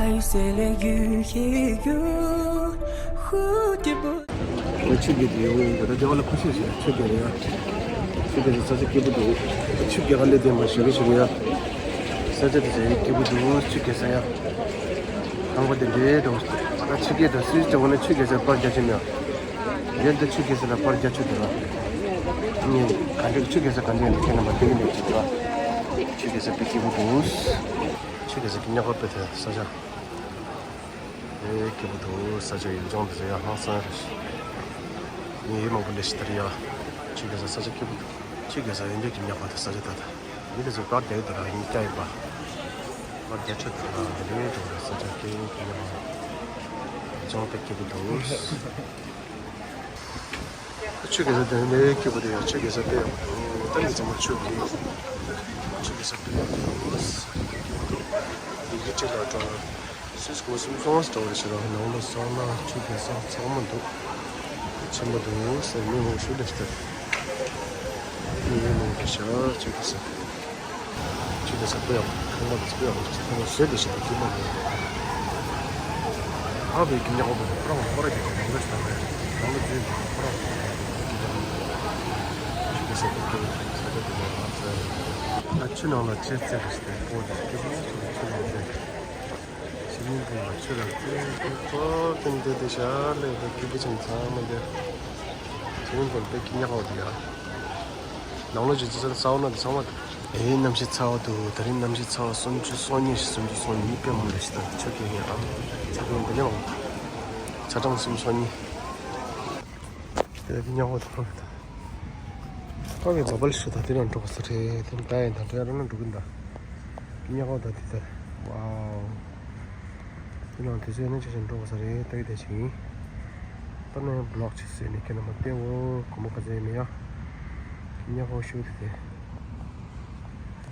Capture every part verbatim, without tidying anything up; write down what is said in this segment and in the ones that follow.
爱谁来愈黑愈蝴蝶不 ཆུ་རྐྱལ་དེ་ཡོང་ཡོད་འདུག་ད་ལྟ་ལ་ཁུ་ཤུ་ཞིག་ཆུ་རྐྱལ་རེད་ཡ། ཆུ་རྐྱལ་དེ་ས་ཆ་སྐྱིད་པོ་འདུག་ཆུ་རྐྱལ་ག་ལེ་དེ་མ་ཞུ་རེ་ཞུ་རེ་ཡ། ས་ཆ་དེ་ས་ཡ་སྐྱིད་པོ་འདུག་ཆུ་རྐྱལ་ས་ཡ། ཁང་པ་དེ་འདྲའི་འགྲོ། ད་ཆུ་རྐྱལ་དང་སུས་ཀྱང་འོ་ན་ཆུ་རྐྱལ་ས་པར་རྒྱ་ཆེ་མེད་ཡ། ཡོད་འདི་ཆུ་རྐྱལ་ས་ལ་པར་རྒྱ་ཆེ་འདུག་ཡ། ངས་ག་འདྲ་ཆུ་རྐྱལ་ས་ག་འདྲ་ཡིན་ཁྱེད་རྣམ་པ་དེ་གི་ནས་ཅིག་འདུག་ཆུ་རྐྱལ་ས་དཔེ་སྐྱིད་པོ་འདུག་ཆུ་རྐྱལ་ས་ཀྱི་ཉག་པ་དཔེ་དེ་ས་ཆ། ཨེ་སྐྱིད་པོ་འདུག་ས་ཆ་ཡུལ་ལྗོངས་འདི་ཚོ་ཡ་ཧང་སང་རེད། མི་ཡི་མང་པོ་ལས་ཤི་ད་རེད་ཡ། ཆུ་རྐྱལ་ས་ས་ཆ་སྐྱིད་པོ་འདུག་ཆུ་རྐྱལ་ས་ཡོན་ཏན་གྱི་ཉག་པ་དེ་ས་ཆ་ད་ད། མི་དེ་ཚོ་པར་རྒྱག་ཡོད་ད་ར་ཡིན་སྐྱ་ཡིན་པ། པར་རྒྱག་ཆོད་ད་ར་འདི་རེད་འགྲོ་རེད་ས་ཆ་སྐྱིད་ཡིན་གྱི་ཉག་པ། ལྗོངས་དཔེ་སྐྱིད་པོ་འདུག་ཆུ་རྐྱལ་ས་དེ་ནས་སྐྱིད་པོ་དེ་ཡང་ཆུ་རྐྱལ་ས་དཔེ་ཡག་པོ་འདུག་ད་མི་ཚང་མ་ཆུ་རྐྱལ། ཆུ་རྐྱལ་ས་དཔེ་ཡག་པོ་འདུག་ཡི་གེ་ཁྲིད་ལ་འགྲོ། སུས་གོ་སུམ་སོང་སི་འགྲོ་རེ་ཞེ་ར་ནང་ལ་སོང་ན་ཆུ་རྐྱལ་ས་ཚང་མ་འདུག་ཆེན་པོ་འདུག་ཟེར་མི་མང་ཤོས་ལ་ཞིག་ད། མི་ཡོད་མང་པོ་ཞག་ཆུ་རྐྱལ་ས། ཆུ་རྐྱལ་ས་དཔེ་ཡག་ཁང་པ་དེ་ཚོ་དཔེ་ཡག་པོ་ཁང་པ་བཟོས་ཏེ་ཞིག་དཀྱུས་མ་རེད། ཨ་བའི་ཀི་ཉག་པོ་ཁོ་རང་ཁོ་ར་གི་ཁོ་རང་ལ་ཞིག་དང་ནས་རང་ལ་བརྗོད་ཀྱི་ཁོ་རང་ཆུ་རྐྱལ་ས་དཔེ་སྐྱིད་པོ་ས་ཆ་དེ་ལ་ང་ཚོ་ད་ཆུ་ནང་ལ་ཆེ་ཚེ་རེ་ཞིག་དེ་ཁོ་དེ་སྐྱིད་པོ་ཆུ་ཆུ་ནང་དེ་ཤི་མིན་ཀུན་ལ་ཆུ་ར་ཚེ་ཁོ་ཁོ་ཀུན་དེ་དེ་ཤར་ལས་དེ་སྐྱིད་པོ་ཆེན་ཚང་མ་དེ་ཤི་མིན་ཀུན་དཔེ་ཀི་ཉག་པོ་དེ་ཡ། ནང་ལོ་ཇི་ཙི་ས་ས་འོ་ན་དེ་ཚང་མ་དེ། ཨེ་གནམ་གཤིས་ཚ་བ་འདུག་ད་རིང་གནམ་གཤིས་ཚ་བ་སུམ་ཅུ་སོ་གཉིས་ཤིག་སུམ་ཅུ་སོ་གཉིས་དཔེ་མང་རེད་ཤི་ད་ཆ་རྐྱེན་ཡིན་ཨ། ཆ་རྐྱེན་དེ་ནས་མང་། ཆ་གྲངས་སུམ་ཅུ་སོ་གཉིས། དེ་ཉག་པོ་དང་། ཁོ་གི་རྫ་བལ་ཤི་ད་དེ་རང་འགྲོ་གི་ས་རེད་དེ་ད་ཡིན་ད་དེ་རང་ན་འགྲོ་གི་ད། ཉག་པོ་ད་དེ་ད། ཝའོ། དེ་ནང་དུས་ཚོད་ནི་ཅི་ཞིག་འགྲོ་དགོས་ས་རེད་ལྟ་གི་བསྡད་ཅིག་ཡིན། ད་ནི་བི་ལོག་ཅིག་བཟོས་ནས་ཁྱེད་རྣམ་པ་བསྟན་འོ་གོ་མ་ག་ཚོད་ཡིན་ན་ཡང་། ཉག་པོ་ཤུགས་དེ་དེ།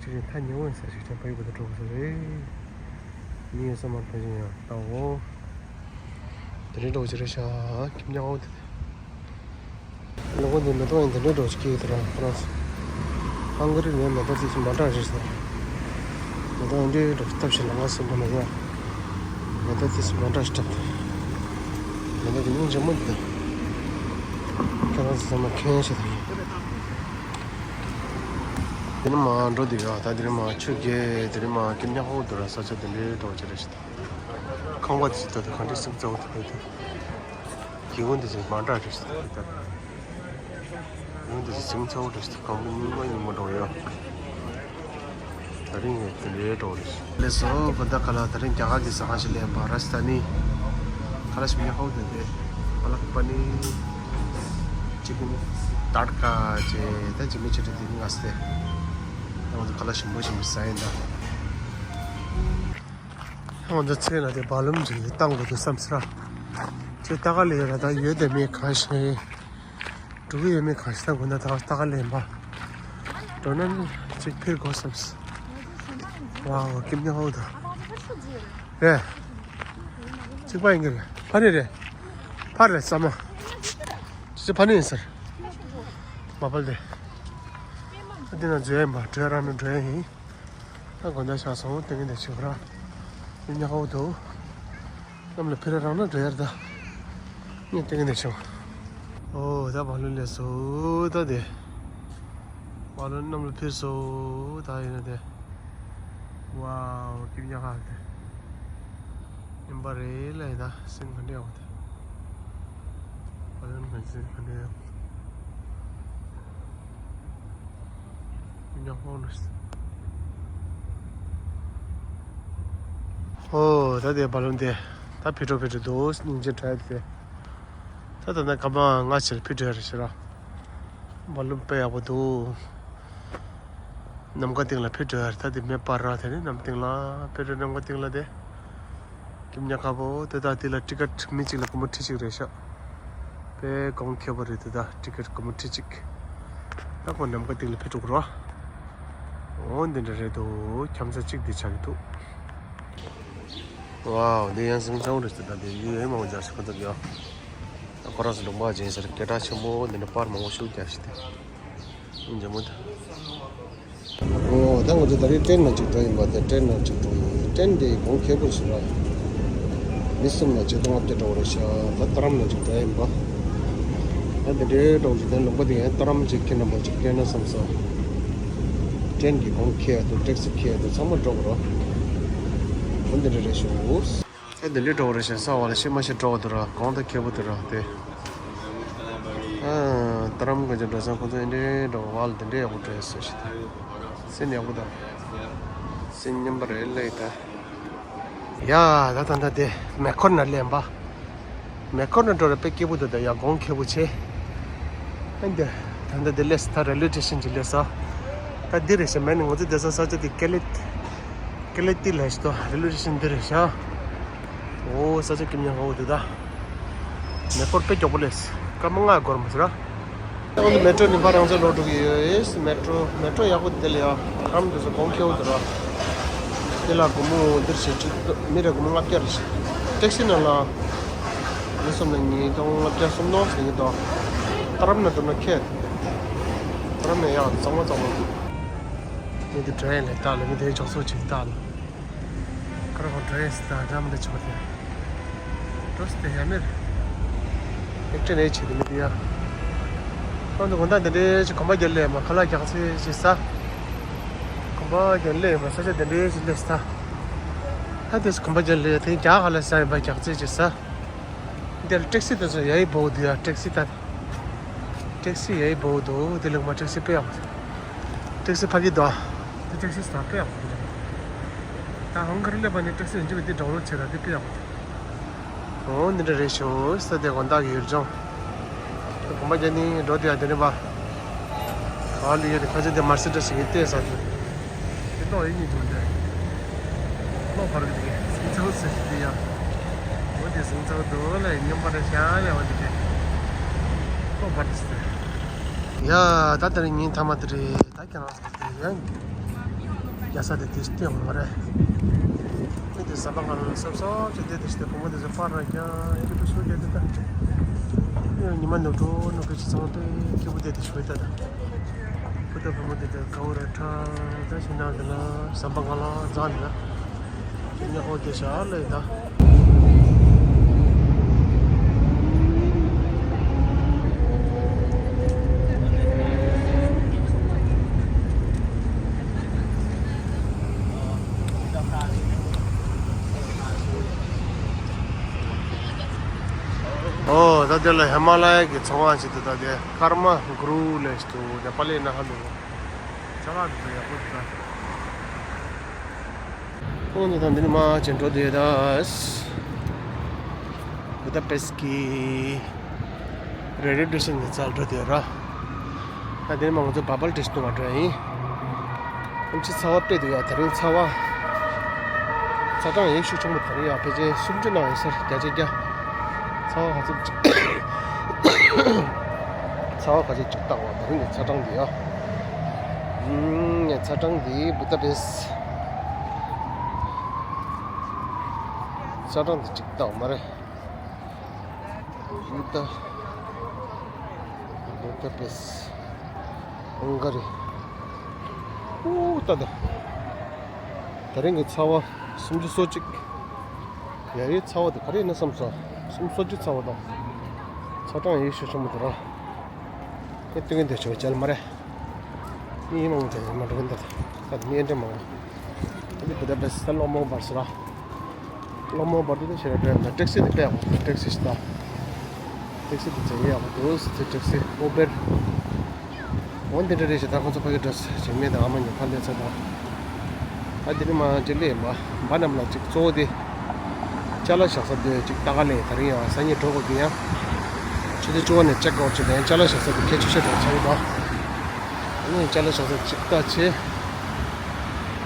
ཅི་ཞིག་ཐ་ཉེ་བོ་ཡིན་ས་ཞིག་ཅང་ཕ་ཡུལ་བུ་དུ་འགྲོ་དགོས་ས་རེད། མི་ཡོད་ས་མ་ཐོན་ཞིང་ཡང་ལྟ་འོ། དེ་རིང་འགྲོ་ཅི་རེད་ཤག་ཁྱིམ་ཉག་པོ་དེ་དེ། ལོ་གོ་འདི་མེ་ཏོག་ཡང་འདི་འདྲའི་འགྲོ་ཅིག་སྐྱེས་ཡོད་དེ་རང་ཁོ་རང་སོ། ཧང་ག་རི་ནས་མེ་ཏོག་དེ་ཚོ་མ་འདྲ་རེད་ཟེར། མེ་ཏོག་འདི་འདྲའི་འགྲོ་སྟབས་ཤིག་ལ་ང་སེམས་པ་ན་ཡ། མེ་ཏོག་དེ་ཚོ་མ་འདྲ་ཞིག་སྟབས། མེ་ཏོག་དེ་སྙིང་རྗེ་མོ་འདི་དང་། ཁྱེད་རང་ཚོ་ཚང་མ་མཁྱེན་ཞིག་དང་། དེ་ནི་མ་འགྲོ་དེ་ཡ་ད་དེ་ནི་མ་ཆུ་རྐྱལ་དེ་ནི་མ་ཀི་ཉག་པོ་དུ་ར་ས་ཆ་དེ་འདྲའི་འགྲོ་ཅི་རེད་ཞིག་དང་། ཁང་པ་དེ་ཚོ་ད་དུ་ག་འདྲའི་སེམས་གཙོ་བོ་དུ་ཕེབས་དུ། སྒེའུ་ཁུང་དེ་ཚོ་མ་འདྲ་རེད་ཟེར་ད། སྒེའུ་ཁུང་དེ་ཚོ་ཟིང་ཚ་བོ་རེད་ཟེར་ཁང་པ་རྙིང་པ་རྙིང་པ་འགྲོ་ཡོད། ད་རིང་ཡང་དེ་འདྲའི་འགྲོ་རེད། ལགས་སོ་གོ་ད་ག་ལ་ད་རིང་རྒྱ་གར་གྱི་ཟ་ཁང་ཞིག་ལེན་པ་ར་སི་ཐ་ནི། ཁ་ལ་ཞིམ་ཉག་ཧོ་དེ་དེ། པ་ལག་པ་ནི། ཅི་ཀིན་ཏར་ཀ་ཅེ་ད་ཇི་མི་ཆེ་ཏྲི་དེ་ནི་ང་སྟེ། ད་ང་ཚོ་ཁ་ལ་ཞིམ་པོ་ཞིམ་པོ་ཟ་ཡིན་ད། ང་ཚོ་ཚེ་ན་དེ་བ་ལུམ་ཅིག་བཏང་དགོས་འདུག་བསམ་ཟེར། ཁྱོད་ལྟ་ག་ལེ་ཡོད་ར་ད་ཡོད་དེ་མེད་གང་ཤེས། འགྲོ་གི་ཡོད་མེད་གང་ཤེས་ད་དགོས་ན་ད་ལྟ་ག་ལེ་ཡིན་པ། འགྲོ་ན་ནི་ཅིག་ཕེར་དགོས་བསམ་ཟེར། ཝའོ་ཀིམ་ཉག་ཧོ་ད། རེད། གཅིག་པ་ཡིན་གི་རེད་ཕ་ནི་རེད། ཕ་རེད་ས་མ། ཅི་ཅི་ཕ་ནི་ཡིན་ཟེར། མ་པ་ལ་དེ། ཨ་དེ་ན་འཛུལ་ཡ་ཡིན་པ་འགྲོ་ཡ་རང་ནི་འགྲོ་ཡ་ཡིན། ད་དགོན་བདག་ཤག་སོང་ཏེ་གི་འདི་ཆུ་ར། མི་ཉག་པོ་འདུག་གནམ་ལ་ཕི་ར་རང་ན་འགྲོ་ཡར་ད། ངས་ཏེ་གི་འདི་ཆུ། ཨོ་ད་བ་ལུན་ལས་སོ་ད་དེ། བ་ལུན་གནམ་ལ་ཕིར་སོ་ད་ཡིན་ན་དེ། ཝའོ་ཀིབ་ཉག་ག་དེ། ཡིན་པ་རེད་ལ་ཡིན་ད་སེམས་ག་འདྲ་ཡོང་དེ། བ་ལུན་ག་སེམས་ག་འདྲ་ཡོང་། ཨོ་ད་དེ་བ་ལུན་དེ་ད་ཕི་འགྲོ་ཕི་འགྲོ་འདུག་སྙིང་རྗེ་དྲག་དེ། ད་ད་ན་ག་མ་ང་ཕྱིར་ཕི་འགྲོ་ཡ་རེད་ཤི་ར། བ་ལུན་དཔེ་ཡག་པོ་འདུག་ནམ་མཁའ་སྟེང་ལ་ཕི་འགྲོ་ཡ་རེད་ད་དེ་མེ་སྤར་ར་དེ་ནི་ནམ་སྟེང་ལ་ཕི་འགྲོ་ནམ་མཁའ་སྟེང་ལ་དེ། ཀིམ་ཉག་ཁ་པོ་དེ་དག་དེ་ལ་ཊི་ཀེ་ཊི་མི་གཅིག་ལ་སྒོར་མོ་ཁྲི་གཅིག་རེད་ཤག་དཔེ་གོང་ཁེ་པོ་རེད་དེ་དག་ཊི་ཀེ་ཊི་སྒོར་མོ་ཁྲི་གཅིག་ད་ཁོ་ནམ་མཁའ་སྟེང་ལ་ཕེབས་འགྲོ་གི་རོ། འོ་འདི་འདྲ་རེད་དོ། འཁྱམ་ས་གཅིག་འདི་ཆགས་ཀྱི་འདུག་ཝའོ་འདི་ཡང་སེང་ལྕམ་རེད་ཟེར་ད་འདི་ཡུལ་ཡོད་མང་པོ་རྒྱག་ཤག་ཁོ་ཚོ་གི་ཨ། ཁོ་རང་ཚོ་ལུང་པ་ཅན་ཟེར་སྐད་གྲགས་ཆེན་པོ་འདི་འདྲ་པར་མང་པོ་ཞིག་རྒྱག་ཤག་དེ། འཇམ་མོ་དང་། ཨོ་ད་ང་ཚོ་ད་རེས་ཊེན་ནང་ཅིག་འགྲོ་ཡིན་པ་དེ་ཊེན་ནང་ཅིག་འགྲོ་ཡིན། ཊེན་དེ་གོང་ཁེ་པོ་ཞིག་ར། མི་གསུམ་ལ་ཆིག་སྟོང་ལྔ་བརྒྱ་འགྲོ་བ་རེད་ཤག་ད་རྟ་རམ་ལ་ཅིག་འགྲོ་ཡ་ཡིན་པ། ད་འདི་འདྲའི་འགྲོ་བ་ཅིག་དེ་ལུང་པ་དེ་ཡང་རྟ་རམ་ཅིག་ཁྱེད་རྣམ་པ་ཅིག་སྟོན་ན་བསམ་སོང་། ཏྲེན་གྱི་གོང་ཁེ་ཡ་དང་ཊེག་སི་ཁེ་ཡ་དང་ཚང་མ་འགྲོ་དགོས་རོགས། འོ་འདི་འདྲ་རེད་ཤག་ཨ་འདི་འདྲའི་འགྲོ་བ་རེད་ཤག་ས་བ་ལ་ཤི་མ་ཤི་འགྲོ་བ་འདུག་ར། གོང་དང་ཁེ་པོ་འདུག་ར་དེ། ཨ་རྟ་རམ་ག་ཅིག་འགྲོ་སོང་། ཁོ་ཚོ་འདི་འདྲའི་འགྲོ་བ་ལ་འདི་འདྲའི་ཡག་པོ་འགྲོ་ཡ་སོ་ཤི་ད། སེམས་ཡག་པོ་ད། སེམས་མཉམ་པ་རེད་ལེ་ད། ཡ་ད་ད་ད་དེ་མེ་འཁོར་ན་སླེབས་པ། མེ་འཁོར་ན་འགྲོ་ར་དཔེ་སྐྱིད་པོ་འདུག་ད་ཡ་གོང་ཁེ་པོ་ཆེ། ཨ་འདི་ད་ད་དེ་སླེབས་ད་རེ་ལ་ཝེ་སི་ཊེ་ཤན་ཅིག་སླེབས་ས། ད་འདི་རེད་ཤག་མེད་ནི་ང་ཚོ་བསྡད་ས་ས་ཆ་དེ་ཀེ་ལེ་ཀེ་ལེ་ཏི་ལ་ཤི་ཏོ་རེ་ལ་ཝེ་སི་ཊེ་ཤན་འདི་རེད་ཤག་འོ་ས་ཆ་སྐྱིད་མཉམ་ཧོ་འདུག་ད། མེ་འཁོར་དཔེ་མགྱོགས་པོ་སླེབས། སྐར་མ་ལྔ་འགོར་མ་ཟེར་ར། ཨོ་ནི་མེ་ཊོ་ནི་ཕར་རང་ཚོ་ལོག་འགྲོ་གི་ཡོད། མེ་ཊོ་མེ་ཊོ་ཡག་པོ་དེ་ལ་ཡ་ཁམ་དུ་སོ་གོང་ཁེ་པོ་དུ་ར། དེ་ལ་སྒོར་མོ་འདིར་བྱེད་ཀྱི་མི་རེ་སྒོར་མོ་ལྔ་བརྒྱ་རེ་བྱེད། ཊེག་སི་ནང་ལ་མི་གསུམ་ལ་ཉིས་སྟོང་ལྔ་བརྒྱ་སུམ་སྟོང་ཟེར་གྱི་འདུག་རྟ་རམ་ན་འགྲོ་ན་ཁེ། རྟ་རམ་ན་ཡག་གཙང་མ་གཙང་མ་འདུག་མི་དེ་དྲན་ལས་ལྟ་ལ་མི་དེ་ཕྱོགས་སོ་ཅིག་ལྟ་ལ། ཁ་ར་ཧོ་ཌ་རེ་སི་དང་འདྲ་མི་འདྲ་ཆོག་ཏེ། འགྲོ་སི་ཏེ་ཡ་མེར། ཨེག་ཊན་ཨེ་ཆེ་དེ་མི་དེ་ཡ། ཁོང་ཚོ་དགོང་དག་འདི་འདྲའི་ཞིག་གོམ་པ་རྒྱག་ལེ་མ་ཁ་ལག་རྒྱག་ཚེ་ཞིག་ས། གོམ་པ་རྒྱག་ལེ་མ་ས་ཆ་འདི་འདྲའི་ཞིག་ལེ་ས། ད་དེ་སུ་གོམ་པ་རྒྱག་ལེ་དེ་རྒྱག་ཁ་ལ་ས་ཡིན་པ་རྒྱག་ཚེ་ཞིག་ས། འདིར་ཊེག་སི་དེ་ཚོ་ཡ་ཡི་བོ་དུ་ཡ་ཊེག་སི་ད། ཊེག་སི་ཡ་ཡི་བོ་དུ་དེ་ལུག་མ་ཊེག་སི་པེ་ཡ། ཊེག་སི་ཕ་གི་དོ། དེ་ཊེག་སི་སྟོར་པེ་ཡ། ད་ཧང་གར་ལེ་བ་ནི་ཊེག་སི་འཇུ་དེ་ཌའོན་ལོཌ་བྱེད་ར་དེ་པེ་ཡ། འོ་འདི་འདྲ་རེད་ཤོ་ས་དེ་དགོང་དག་གི་ཡུལ་ལྗོངས། དེ་གོམ་པ་རྒྱག་ནི་འགྲོ་དེ་ཡ་དེ་ནི་བ། ག་ལི་ཡ་དེ་ཁ་ཆེ་དེ་མར་སི་ཌི་ཟེར་གི་བལྟས་ས་དེ། དེ་ཏོག་ཡིན་ནི་འདུག་དེ། ལོ་བར་གི་དེ་སིང་ཚའོ་ཟེར་གི་དེ་ཡ། འོ་དེ་སིང་ཚའོ་དུ་ལ་ཡིན་མཉམ་པ་རེད་ཤ་ལ་འོ་དེ་དེ། ལོ་བར་དེ་ཟེར། ཡ་ད་དེ་རིང་ཉིན་མཐའ་མ་དེ་རེད་ད་ཁྱེད་རང་། དེ་ཡང་རྒྱ་ས་དེ་དེ་སྟེང་མ་རེད། མི་དེ་ཟམ་པ་སྒང་ལ་སོབ་སོབ་ཅིག་བསྡད་དེ་ཞིག་དེ་བུ་མོ་དེ་ཚོ་པར་ར་རྒྱག་ཡོད་དུ་སུ་རྒྱག་དེ་ད། ཉི་མ་ནུབ་འགྲོ་ནུབ་འགྲོ་ཅི་ཚང་དེ་སྐྱིད་པོ་བསྡད་དེ་ཞིག་ད་ད། བུ་དང་བུ་མོ་དེ་ཚོ་དགའ་བོ་ར་ཁྲ་ད་ཞིག་ནང་དེ་ལ་ཟམ་པ་སྒང་ལ་འཛེགས་འདི་ལ། ཉ་ཧོ་དེ་ཤ་ལེ་ད། ཨོ་ད་དེ་ལ་ཧི་མ་ལ་ཡ་གི་ཚོང་བ་ཞིག་འདུག་ད་དེ་ཀརྨ་གུ་རུ་ལེ་ཞིག་འདུག་དེ་པ་ལེ་ན་ཧ་འདུག་ཅ་ལག་འདི་ཚོ་ཡག་པོ་འདུག་ད། ཁོང་ཚོ་དང་འདི་ནས་མར་ཅིག་འགྲོ་བསྡད་ཡོད་ད། བུ་ད་པེ་སི་ཀི་རེ་ལ་ཝེ་སི་ཊེ་ཤན་གྱི་རྩར་འགྲོ་བསྡད་ཡོད་ར། ད་འདི་ནས་མར་ང་ཚོ་བ་བལ་ཊི་སི་འཐུང་བར་འགྲོ་ཡ་ཡིན། ཨམ་ཆི་ཚ་བ་དཔེ་འདུག་ཡ་དེ་རིང་ཚ་བ། ཚ་གྲང་ཡེ་ཤུགས་ཆེན་པོ་དེ་རིང་ཡ་ཕལ་ཆེར་སུམ་ཅུ་ནང་ཡོད་ས་རེད་བརྒྱ་ཆ་བརྒྱ། ཚ་བ་ག་ཚོད་ཅིག་ཚ་བ་ག་ཚོད་ཅིག་བཏང་བ་དེ་རིང་གི་ཚ་གྲང་འདི་ཡ། ཨུམ། ངས་ཚ་གྲང་འདི་བུ་ད་པེ་སི། ཚ་གྲང་འདི་ཅིག་བཏང་མ་རེད། བུ་ད། བུ་ད་པེ་སི། ཧང་ག་རི། ཨུ་ད་ད། དེ་རིང་གི་ཚ་བ་སུམ་ཅུ་སོ་གཅིག་ཡ་ཡི་ཚ་བ་དེ་ག་རེ་ཡིན་ན་བསམ་སོང་། སུམ་ཅུ་སོ་གཅིག་ཚ་བ་དང་། ཚ་གྲང་ཡེ་ཤུགས་ཆེན་པོ་དེ་ར། ཨེ་སྟོན་གྱིན་དེ་ཆོ་བྱ་ལ་མ་རེད། མི་ཡིན་མང་དེ་མ་འགྲོ་གིན་དེ་ད་མི་ཨེ་འདྲ་མང་། ཨ་ནི་བུ་ད་པེ་སི་ལོ་མོ་བར་སི་ར། ལོ་མོ་བར་དུ་དེ་ཤེས་ར་འགྲོ་ཡ་མ་ཊེག་སི་དེ་དཔེ་ཡག་པོ་ཊེག་སི་ཞིག་ད། ཊེག་སི་དེ་ཚེ་ཡག་པོ་འདུག་སི་ཊེག་སི་ཨུ་བེར། འོ་འདི་འདྲ་རེད་ཤག་ད་ཁོ་ཚོ་ཕ་གི་འགྲོ་ཞིག་མེད་ད་ཨ་མ་ཉོ་ཁ་ལས་ཚ་ད། ཨ་འདི་ནི་མ་ཇི་ལེ་མ་འབའ་རྣམས་ལ་ཅིག་གཙོ་བོ་དེ། ཅ་ལག་བཞག་ས་དེ་ཅིག་ལྟ་ག་ལེ་ད་རིང་ཡང་སང་ཉིན་འགྲོ་དགོས་ཀྱི་ཡང་། ཆུ་ཚོད་བཅུ་པ་ནས་ཅེག་ཨའུཊ་བྱེད་དེ་ཡང་ཅ་ལག་བཞག་ས་དེ་ཁྱད་ཆོས་ཤ་འདྲ་ཆགས་ཡོད་ད། ཨ་ནི་ཅ་ལག་བཞག་ས་ཅིག་ལྟ་ཆེ།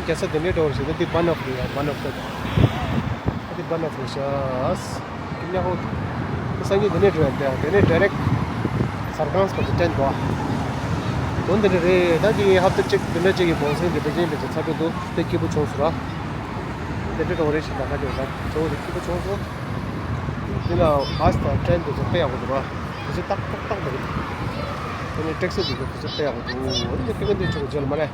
རྒྱལ་ས་དེ་འདྲའི་འགྲོ་བར་བྱེད་ན་འདི་བ་ནག་རེད་ཡ་བ་ནག་ད། ཨ་འདི་བ་ནག་རེད་ཤག་སྐྱིད་ཉག་ཧོ། སང་ཉིན་དེ་ནས་འགྲོ་ཡ་འདི་དེ་ནས་ཌའི་རེག་སར་ཁང་སྐོར་དུ་བསྟན་འདུག་དོན་དེ་འདྲ་རེད་ད་འདི་ངས་ཧབ་ཏ་གཅིག་བདུན་ཕྲག་གཅིག་གི་གུང་སེང་འདི་པེ་ཅིན་དེ་ཚོ་ཚ་དྲོད་འདུག་དེ་སྐྱིད་པོ་བྱུང་སོང་ར། དེ་འདྲ་འགྲོ་བ་རེད་ཤག་ད་ག་དེ་ད་གཙོ་བོ་དེ་སྐྱིད་པོ་བྱུང་སོང་། འདི་ལ་བྷ་སི་དང་ཊེན་དེ་ཚོ་དཔེ་ཡག་པོ་འདུག་ར། དེ་ཚོ་ཏག་ཏག་ཏག་འདུག་དེ་ནས་ཊེག་སི་དེ་ཚོ་དེ་ཚོ་དཔེ་ཡག་པོ་འདུག་འདི་ཀི་ཀི་འདི་ཆོ་གི་ཇེལ་མ་རེད།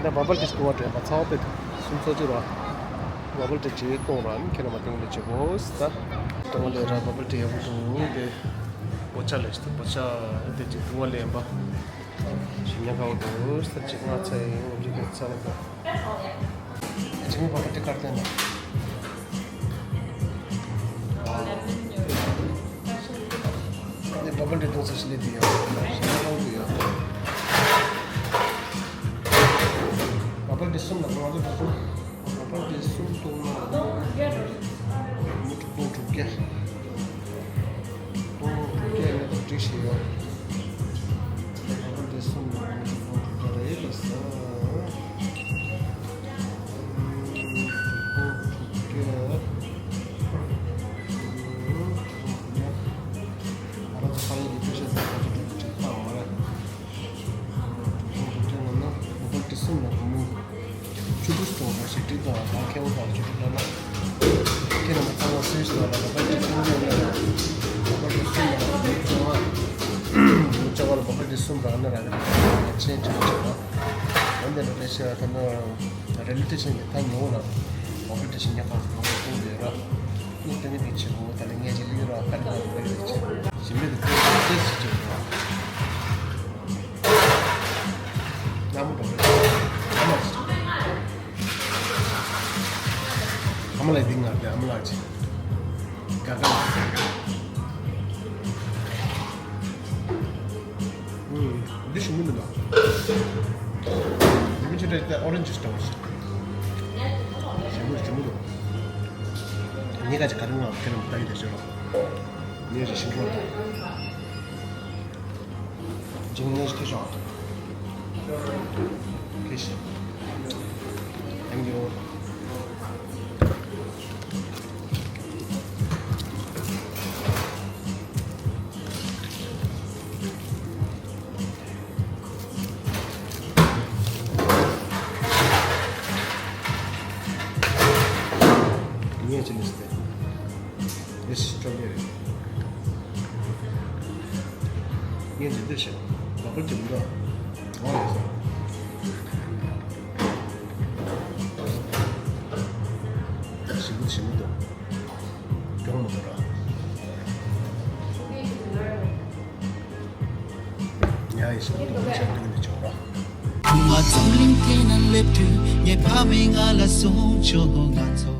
ད་བ་བལ་ཊི་སི་ཀི་བ་འདྲ་ཡག་པ་ཚ་བ་དཔེ་འདུག་སུམ་ཚོ་གཅིག་ར། བ་བལ་ཏི་ཅིག་གཏོང་ར་ནི་ཁྱེད་རང་མ་སྟོན་ལས་བྱེད་དགོས་ད། གཏོང་ལས་ར་བ་བལ་ཏི་ཡག་པོ་འདུག་དེ། པོ་ཆ་ལས་ཏེ་པོ་ཆ་དེ་ཅིག་བཏུང་བ་ལེན་པ། ཞིམ་ཉམས་ཁ་བོ་འདུག་ས་ཅིག་སྔ་ཚ་ཡིན་འོ་ཅིག་གི་ཚ་ལ་འདུག་ཅིག་མི་བ་བལ་ཏི་ཀར་ཏན་ན། ནི་བ་བལ་ཏི་གཏོང་ས་ཞིག་ལས་དེ་ཡང་ཞིམ་ཉམས་ཁ་བོ་འདུག་ཡང་། བ་བལ་ཏི་གསུམ་ལ་གོང་ལ་འདུག་བ་བལ་ཏི་གསུམ་གཏོང་ན་མི་དྲུག་སྟོང་དྲུག་བརྒྱ། སྟོང་དྲུག་བརྒྱ་ཡོད་ན་འགྲིག་ཤེས་ཡོད། ཨ་འདི་གསུམ་ལ་སྟོང་དྲུག་བརྒྱ་རེད་ལ་ས། སྟོང་དྲུག་བརྒྱ། སྟོང་དྲུག་བརྒྱ། ང་རང་ཚོ་ཕ་ཡུལ་གྱི་པེ་ཤ་ཚོ་ཁ་ཆེ་དྲུག་ཅིག་བཏང་བ་རེད། ཁོང་ཚོ་ཁྱེད་ང་ན་མོ་པ་ཏི་གསུམ་ལ་སྒོར་མོ་བཅུ་དྲུག་སྟོང་རེ་ཞིག་སྒྲིག་དང་དང་ཁེ་བོ་དང་བཅུ་དྲུག་ལ་ན། ཁྱེད་རང་ཚང་མ་སུས་སུ་ལ་མོ་པ་ཏི་གསུམ་ལ་ན་མོ་པ་ཏི་གསུམ་ལ་ན་མི་ཚང་མ་མི་ཚང་མ་ལ་མོ་པ་ཏི་གསུམ་རག་ན་རག་གི་རེད། ཆེན་ཆེན་ཆེ་བ། འོན་ཏེ་ལ་རེ་ཤི་ད་ན་རེ་ལི་ཏི་ཤན་གྱི་ད་ཉོ་ལ་མོ་པ་ཏི་ཤན་གྱི་ཁང་སུ་ལོང་གཏོང་ཡོད་ར། ནི་ཏི་ནི་ཏི་ཆེ་བོ་ད་ལ་ངས་ཅི་ལི་ར་ཁ་ལི་ཁ་ལི་ཁ་ལི་ཆེ་ཞིམ་མེད་དུ་ཏི་ཏི་ཆེ་ཆེ་བོ། ལ་མོ་འགྲོ་རེད། ཨ་མ་ལགས། ཨ་མ་ལགས་འདི་ང་རེད་ཨ་མ་ལགས་ཅི། དགའ་དགའ་ལགས་དགའ་དགའ། ཨུམ། འདི་ཞིམ་པོ་འདུག་ལ། འདི་མི་ཆུ་ཏྲ་ཏྲ་ཨོ་རེན་ཇི་ཇུས་འདྲ་བོ་ཞིག་ཞིམ་པོ་ཞིམ་པོ་འདུག་ངས་ཁ་ཅིག་ག་རེ་ངའམ་ཁྱེད་རང་ལྟ་གི་དེ་ཤོད་རོགས། ངས་རེ་ཞིམ་པོ་འདུག་ཇིང་ནེ་ཁེ་ཤོག་ཁེ་ཤི། Thank you. ངས་ཅི་ནས་སྟེ། ཨེ་ཤི་སྤྲོ་ལེ་རེད། ངས་འདི་འདིར་བཤད། ལོ་ཀལ་གྱི་མི་འདུག་ཨོ་ལགས་སོ། ཞིམ་པོ་ཞིམ་པོ་འདུག་གྱོང་མི་འདུག་ར། ཉ་ཡི་ཞིམ་པོ་འདུག་ཤ་འདུག་ནས་བྱུང་ར། ཁུ་མ་འཛམ་གླིང་སྟེང་ན་སླེབས་དུས་ངའི་ཕ་མས་ང་ལ་གསུངས་བྱུང་ང་ཚོ།